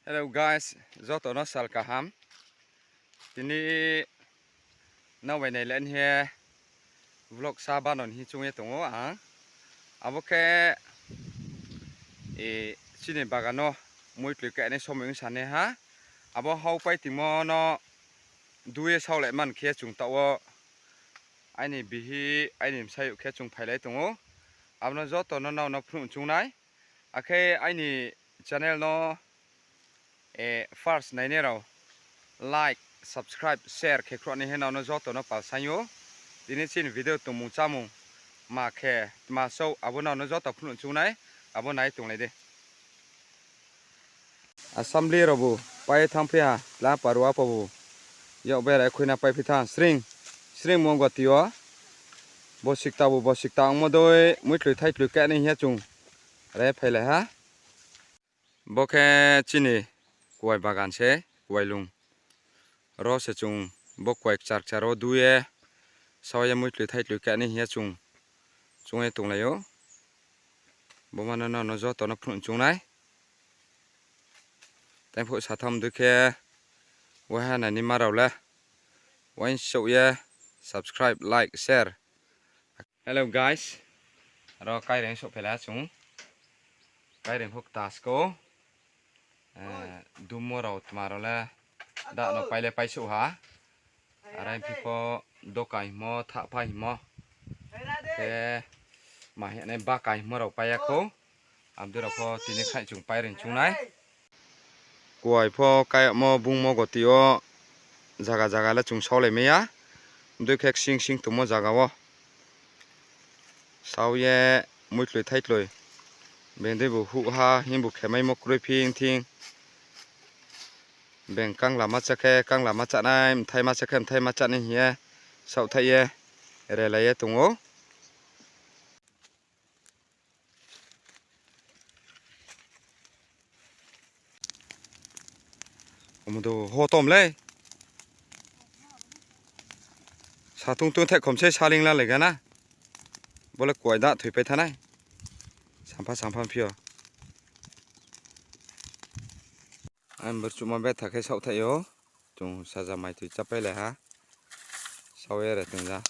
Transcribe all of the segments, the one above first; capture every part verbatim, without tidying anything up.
Hello guys, joto no sal kaham. Tini nrao bai nailai ni hing ye vlog sa banon hing choung ye tong ou ang. Abo khe, chini bagan no muitloi kainai somoi ong sanai ha. Abo hao pai tongmo no du ye saolai man khe chung taoh wo aini bihih, aini bsayouh khe chung phailai tong ou. Abo no joto no nrao no phnuh choung nai. Akhe aini channel no first nainai rao like, subscribe, share khe khruh ni hing nrao no joto no palsaing ou. Tini chini video tongmung chámung ma khe tma souh abo nrao no joto phnuh choung nai, abo nai tonglai di. Assembly raobu pai ye thanngphi ha, tla paru apabu. Yak bera khuina paiphi thanng, sring, sring mungoti yo. Bosikta bu bosikta ongmo dei muitloi thaitloi kainai hing ye chung re phailai ha. Bo khe chini kuai bagan se, kuai lung. Ro se chung bo kuai kchar kchar wo du ye, sao ye muitloi thaitloi kainai hing ye chung, chung ye tonglai ou. Bo ma no nrao no joto no phnuh choung nai. Tei phuh satham dei khe, waiha nainaima rao le uaingsouh ye subscribe, like, share. Hello guys, aro kaireing souhphailai ha chung. Kaireing pho kta sko. Dummo rao tma rao le da no pai le paisouh ha. Are phi pho doka hingmo, thahpha hingmo. Khe ma hing nai baka hingmo rao pai ya khou. Abdei rao pho tini khaih chung paireing choung nai. Kuai pho kayagmo bungmo goti yo zaga zaga le chung saolai mai ya. Dei khe ksing ksing tongmo zaga wo. Sao ye muitloi thaitloi. Beng dei bu huh ha himbu khemaimo kroi phi thing. Beng kangla ma chá khe kangla ma chánai, mthai ma chá khe mthai ma chánai hing ye saohthaih ye relai ye tong ou. Omo do ho tom le. Satung tung thai khom se saling la lai gana. Bo le kuai da thoipai thanai. Sampha sampha phi yo. Ang borchuhma betha khe saohthaih ou. Chung saja mai tui chápailai ha. Sao ye re tong ja.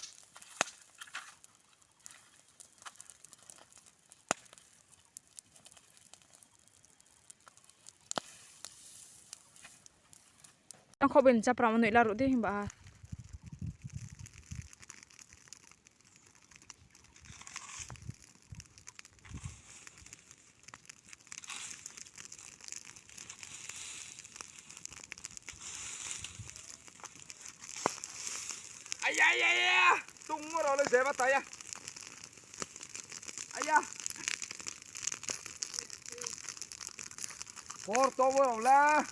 Ang kho bai mchapra mo noi laruh di himba ha. Aya, aya, aya. Tungmo rao le jeba ta ya. Aya. Hor tobo rao le.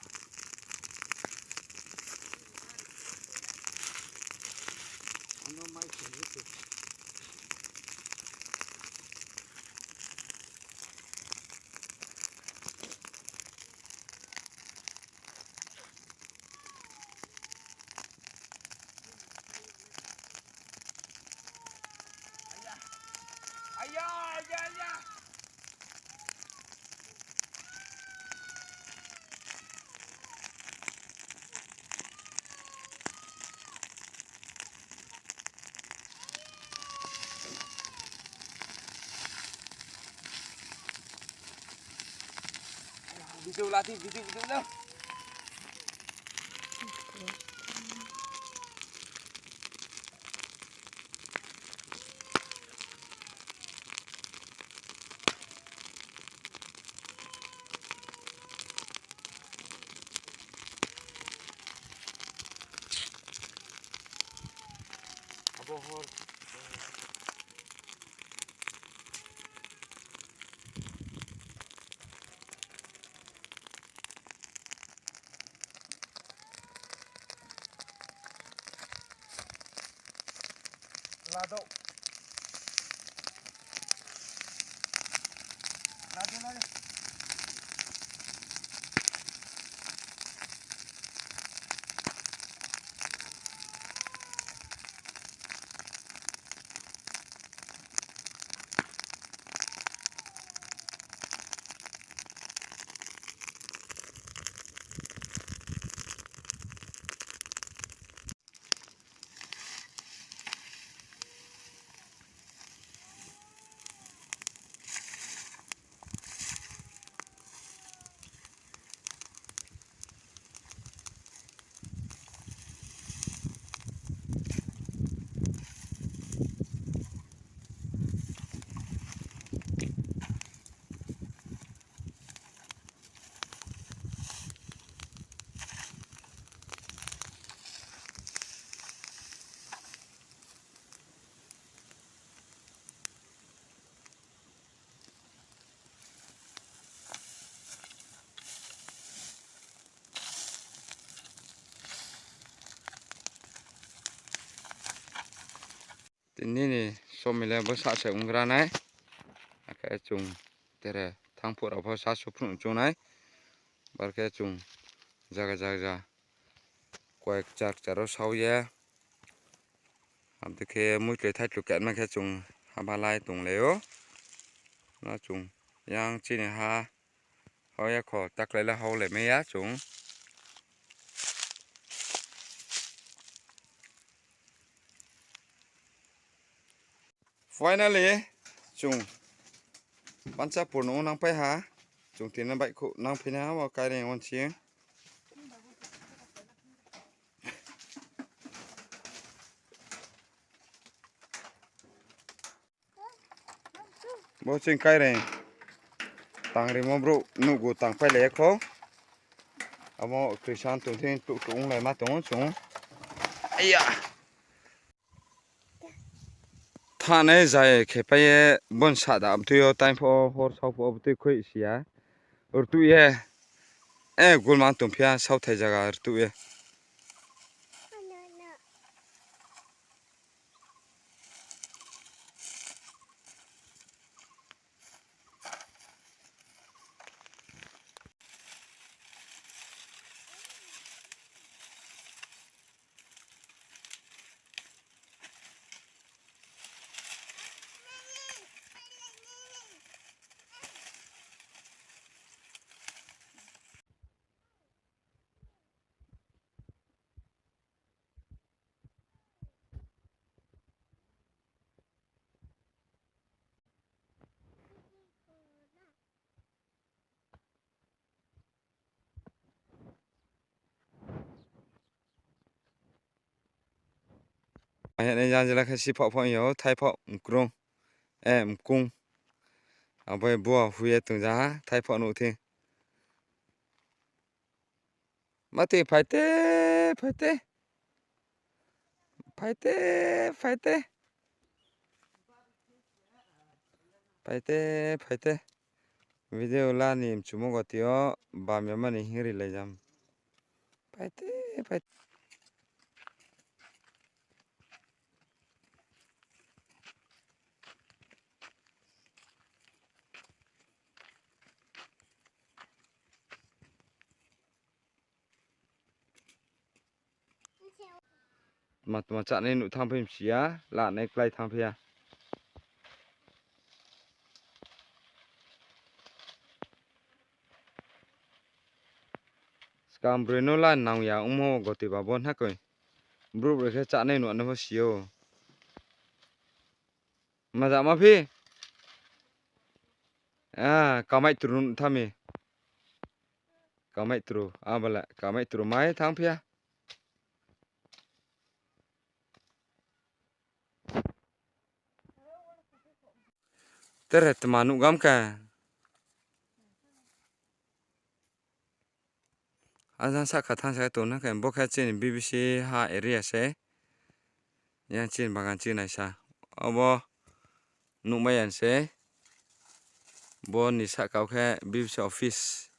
Video la di, video, video la. Abo hor. Lado. Lado, lado. Tini ni somoi le bo sa se onggra nai. Akhe chung tere thanng phuh rao pho sa suphruh chung nai. Bar khe chung zaga zaga koyek char char wo sao ye. Abo dei khe muitloi thaitloi ketma khe chung haba lai tonglai ou. No chung yang chini ha hao ya kho, taklai le hao lai mai ya chung. Finally, chung Panchapur no nangpai ha. Chung tini baihkhouh nangphi nai ha, o kaireng wansi. Bo chini kaireng tangrimo brouh nuhgu tangpailai ya kho. Amo Kristan tongthing tuh tuh onglaima tong ou chung. Aiya. Thanai zai khe pai ye bon sa da btui yo, time pho hor sao pho btui khoi si ya. Rtuh ye. E, gulma tongphi ya, saothai zaga rtuh ye. Aini jang jela khe siphoh phoh yo, thaiphao mkrung, e, mkung. Abo bua hui ye tongja ha, thaiphao nuh thing. Mati phaite, phaite. Phaite, phaite. Phaite, phaite. Video la ni mchumo goti yo, bam ya mani hingri lai jam. Phaite, phaite. Tma tma chánai nuh thanngphi msi ya, lanai klái thanngphi ya. Skam broi no la nang ya ongmo goti ba bo hna koi. Brouh broi khe chánai nuh nai pho si ou. Maja ma phi? Ah, kamai tru nuh thanng mi. Kamai tru, abo le kamai tru mai thanngphi ya. Tere tma nuh gam khe. Ajang sahka thanng sa tong na khe, bo khe chini B B C ha area se. Yang chini bagan chini naisa. Abo nuhmai ya se. Bo ni sahka wo khe B B C office.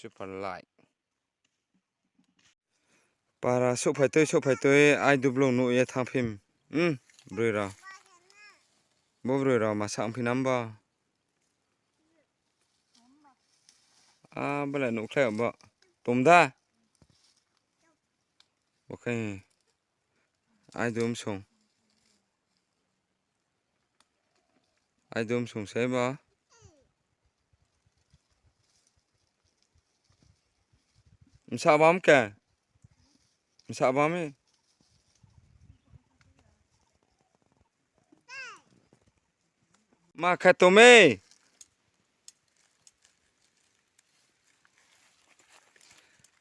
Super light. Para souhphai tui, souhphai tui, ai dublung nuh ye thanngphi. Hmm, broi rao. Bo broi rao masa ongphi na bo. Ah, bo le nuhkhlai bo. Tom da? Bo khe. Aidum sung. Aidum sung se bo. Msa bam khe. Msa bam e. Ma khe tome.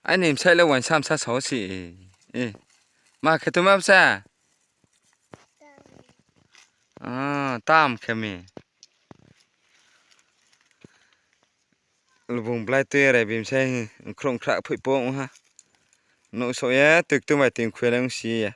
Aini bsai le uaingsa msa sao si. Eh. Ma khe tome bsa. Ah, tam khe mi. Lubung blai tui rai bimsai nkhruh nkhra phoih po ong ha. Nuh so ye tui ktu bai tui khui le ong si ya.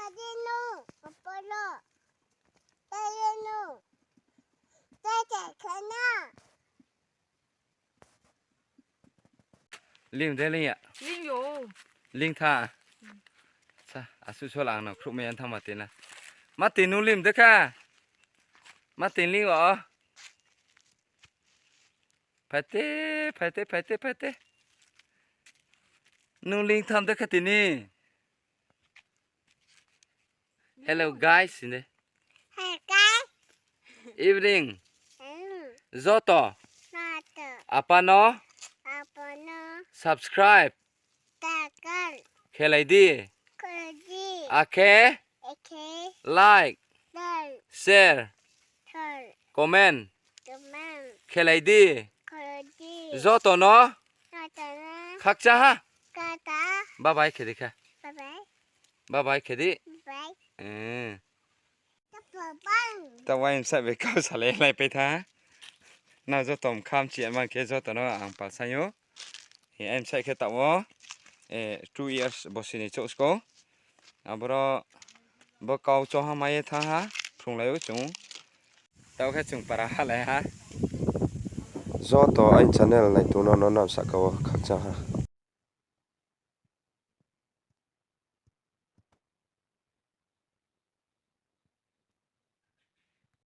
Tadi no, apolo. Tadi no. Tadi kana. Ling de ling ya? Ling yo. Ling tha. Sa, asuh sola ang no khruhmai ya tha Mati na. Mati nung ling de kha. Mati ling o. Phai te, phai te, phai te, phai te. Nung ling tham de kha tini. Hello guys, sini. Hello guys. Evening. Hmm. Joto. Joto. Apa no. Apa no. Subscribe. Subscribe. Khelai di. Khelai di. Akhe. Akhe. Like. Like. Share. Share. Comment. Comment. Khelai di. Khelai di. Joto no. Joto no. Khakchang ha. Khakchang. Bye bye khe di kha. Bye bye. Bye bye khe di. Bye. Eh. Bye bye. Ta uaing bsa bai kau salai lai pai tha. Nrao joto mkham chi man khe joto no ang pal saing ou. Hi aini bsa khe taoh wo, eh, two years bosi ni chouh skou. Aboro bo kau choha mai ye thanng ha, phrunglai ou chung. Taoh khe chung para halai ha. Joto aini channel nai tong no no nrao sahka wo khakchang ha.